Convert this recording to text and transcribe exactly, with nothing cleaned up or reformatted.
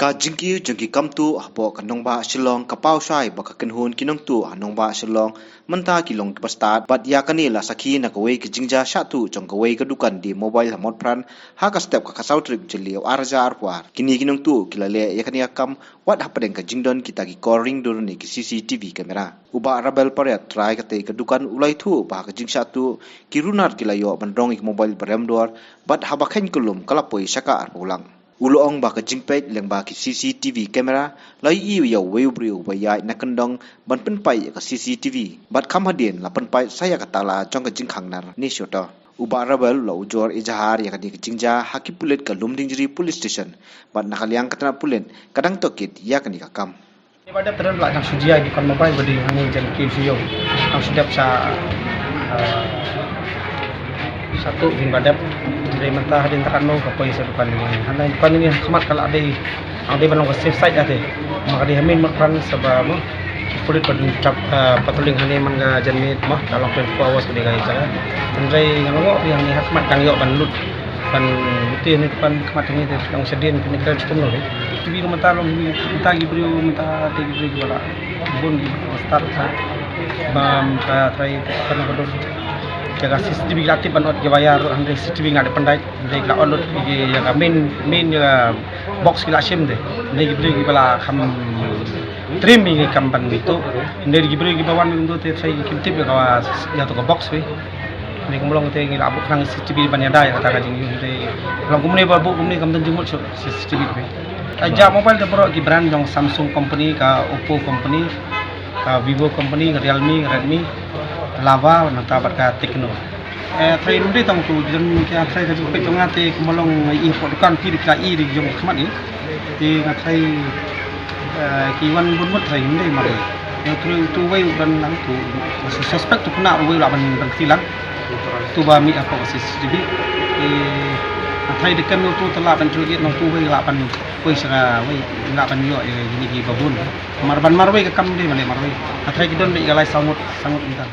Ka jingkiew jong ki kam tuh hapoh ka nongbah Shillong ka paw shai ba ka kynhun ki nongtuh ha nongbah Shillong mynta ki long kiba stad, bad ïa kane la sakhi na kawei ka jingjia shah tuh jong kawei ka dukan die mobile ha Motphran ha ka step ka khatsaw tarik Jylliew arhajar arphew ar. Kine ki nongtuh ki la leh ïa kane ka kam wat hapdeng ka jingdon kita ki kor ring dur ne ki C C T V camera. U Bah Rabel Pariat, trai katei ka dukan, u la ïathuh ba ha ka jingshah tuh ki runar ki la ïoh ban rong ïa ka mobile ba rem dor, bad haba kheiñ kyllum ka la poi sha ka arphew lak. U la ong ba ka jingpeit lyngba ki C C T V camera la ïohi ïa uwei u briew uba ïaid na kyndong ban pynpait ïa ka C C T V, bad kham hadien la pynpait sa ïa ka tala jong ka jingkhang nar ne shutter. U Bah Rabel u la ujor ijahar ïa kane ka jingjia ha ki pulit ka Lumdiengjri Police Station, bad na ka liang ka tnat pulit ka dang tohkit ïa kane ka kam. Ba dep tren la dang shu jia ki kon mobile ba dei hangne jan ki shu ïoh. Dang shu dep sha, eh, sha tuh kin ba dep. Dei mynta hadien ta katno ka poi sha dukan ni. Hangne dukan ni khmat ka la dei, dang dei ban long ka safe side ate. Ma ka dei ha main Motphran sa ba mo. Pulit ba dang chap, eh, patrolling hangne man ka janmiet mo. Ka long twenty-four hours ka dei ka jaka. Hynrei ngan ong ïa phi hangne ha khmat dang ïoh ban lut. Ban te ne ban khmat te ne te long shadien te ne kren chitom lo. Te bi ko mynta long mynta ki briew mynta te ki briew ki ba la bun ki ba start sa ba mynta trai te kan ko don. Jaga C C T V ki la tip ban ot ki wire hynrei C C T V nga de pandai hynrei ki la ot lut ki jaga main main jaga box ki la shim de. Hynrei ki briew ki ba la kham trim ki kam ban mi to. Hynrei ki briew ki ba wan mi to te trai ki tip jaga ïa to ka box wi. Ni kumlong te ngi la buh khnang C C T V ban ïada ïa kata ka jingïoh te. Long kumne ba buh kumne kam don jingmut shuh C C T V te. Ka ja mobile te baroh ki brand jong Samsung company, ka Oppo company, ka Vivo company, ka Realme, ka Redmi, Lava, nangta bad ka Tecno. Eh, trai num dei tang tu, jan ki trai ka jingpeit jong nga te kumlong i pok dukan ki dei ka i dei jong khmat i. Te nga trai, eh, ki wan bun mut trai num dei mar. Nga trai tu wei ban lang tu, suspect tu kena wei lah ban ban tilang. Tu ba mi apa C C T V. Eh, nga trai deken tu telah ban trai nang tu wei lah ban wei sera wei lah ban ïoh, eh, ini ki babun. Mar ban mar wei ka kam dei mane mar wei. Nga trai ki don dei ka lai sangut sangut intan.